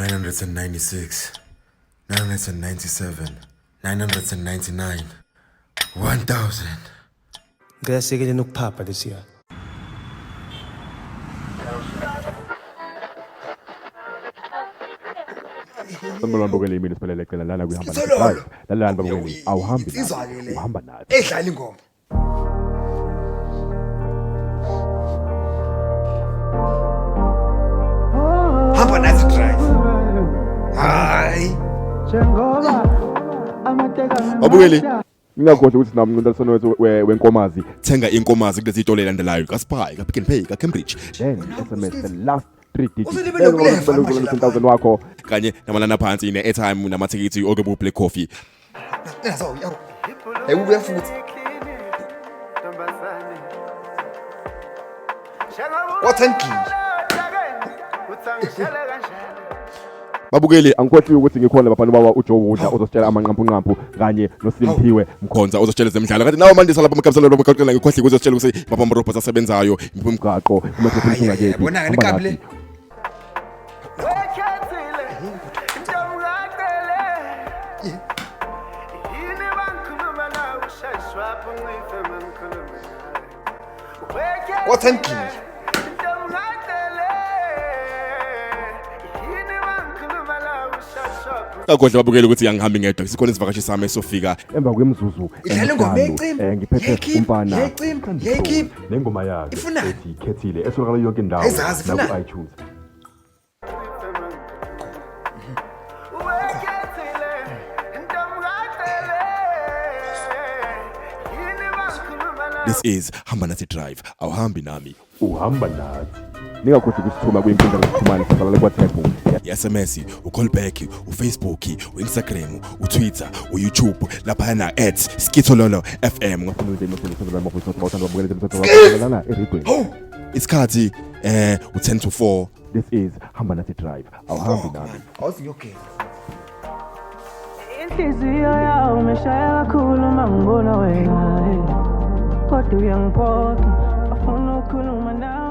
996, 997, 999, 1000. Ngicela siyekeleni ukuphapha this year. Sanibonani babukeli, mina siphelele cela lana kuhamba nathi Sithololo. drive. Lalani babukeli, awuhambi nathi, Insizwa-ke le. uhamba nathi. Edlala ingoma. Hamba nathi drive. Hayi. Babukeli, ngingakhohlwa ukuthi sinamncintiswano wethu wenkomazi. Thenga inkomazi kulezi zitolo elandelayo, kaSpar, kaPick n Pay, kaCambridge. Then SMS the last 3 digits. Uselibele ukuleva manje lapha. 10,000 wakho kanye namanani aphansi ne-airtime namathikithi okebu Black Coffee. Nazo yabo. Hey ubuya futhi. Wathangile. Babukeli, angikhohliwe ukuthi ngikhona lapha nobaba uJoe Wudla ozositshela amanqampunqampu kanye noSimphiwe Mkhonza ozositshela ezemidlalo. Kanti nawe Mandisa lapha amagabiselo lokho ngikhohliwe uzositshela ukuthi baba amarobhots asebenzayo, imigwaqo, Hayi, ungakephi. yabona-ke inkabi le. Wathangile. Kagodla babukeli ukuthi angihambi ngedwa, sikhona isivakashi sami esofika emva kwemizuzu Idlala ingoma emihlanu. yecimba. Ngiphethe Yayikhipha, umfana yayikhipha, Candy yayikhipha. Soul, nengoma yakhe Ifunani? ethi Khethile etholakala yonke indawo Ayizazi, ifunani? naku-iTunes. This is Hamba Nathi Drive. Awuhambi nami, uhamba nathi. Ningakhohlwa ukusithuma kwinkundla zokuxhumana sivalele kwa-WhatsApp, i-SMS, ucallback, uFacebook, uInstagram, uTwitter, uYouTube laphayana @skithololo FM. Isikhathi u10 to 4. This is Hamba Nathi Drive. Awuhambi nami. Awuthi ngiyogeza. Inhliziyo yami ishaya kakhulu uma ngibona wena, eh. Kodwa uyangiphoxa, afuna ukukhuluma nawe.